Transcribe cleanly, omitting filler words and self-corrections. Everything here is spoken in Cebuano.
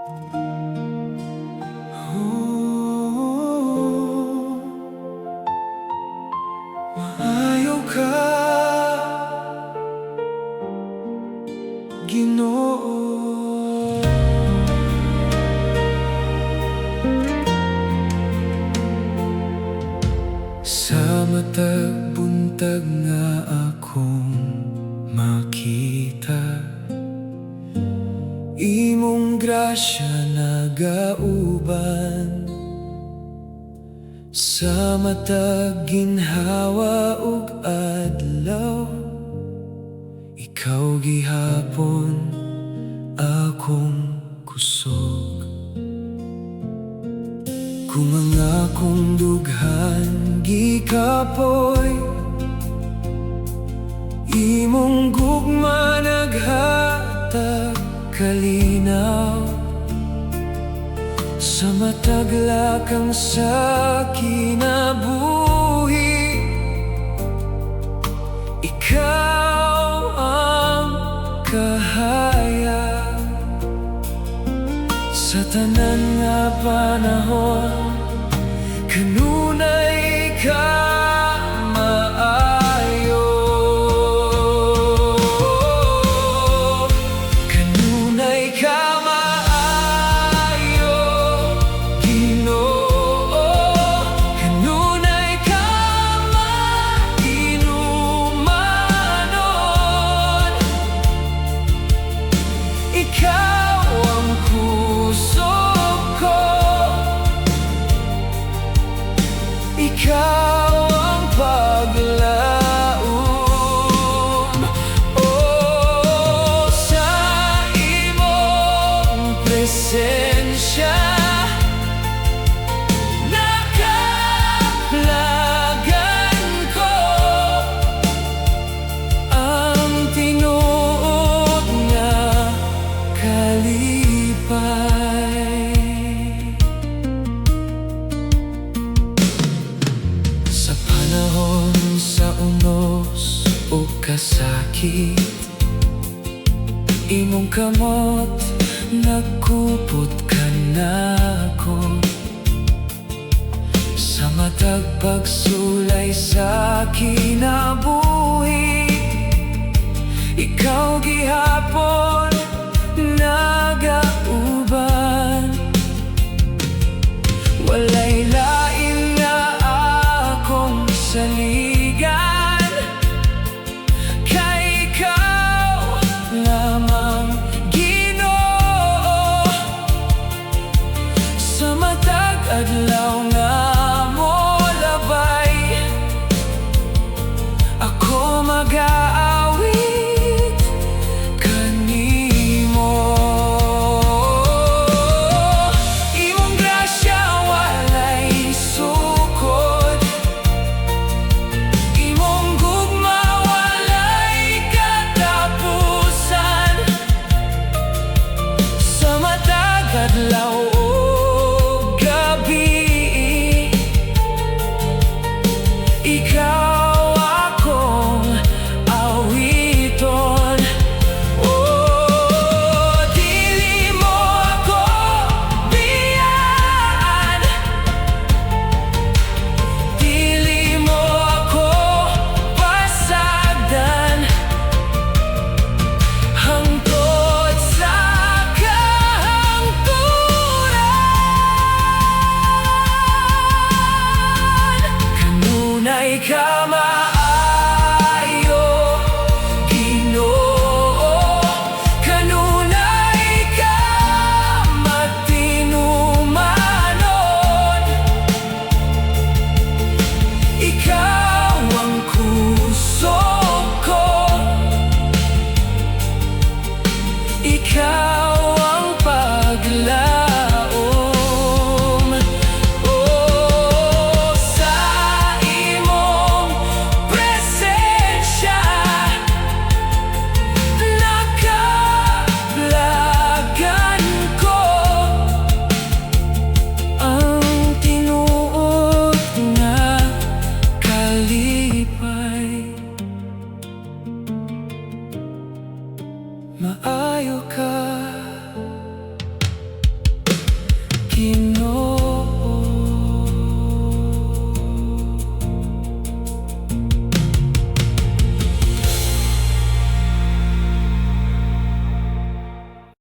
Oh, maayo ka, Ginoo. Sa matag buntag nga akong makita, imong grasya nagauban. Sa matag ginhawa ug adlaw, ikaw gihapon akong kusog. Kung ang akong dughan gikapoy, imong gugma naghatag kalinaw. Sa matag lakang sa kinabuhi, ikaw ang kahayag. Sa tanan nga panahon, kanunay ka maayo. Kanunay ka maayo, Ginoo. Kanunay ka mahinumanon. Ikaw ang kusog ko. Ikaw ang paglaom. Oh, sa imong presensya, nakaplagan ko ang tinuod nga kalipay. Sa panahon sa unos o kasakit, imong kamot nagkupot kanako. Sa matag pagsulay sa kinabuhi, ikaw gihapon nagauban. Walay lain nga akong saligan kay ikaw lamang, Ginoo. Sa matag adlaw nga molabay, ako magaawit kanimo. Imong grasya walay sukod. Imong gugma walay katapusan. Sa matag adlaw ug gabi, ikaw akong awiton. Oh, dili mo ako biyaan. Dili mo ako pasagdan. Hangtod sa kahangturan, kanunay ka maayo, Ginoo. Kanunay ka matinumanon. Ikaw ang kusog ko. Ikaw ang paglaom. Oh, sa imong presensya, nakaplagan ko ang tinuod nga kalipay. Maayo ka, Kini.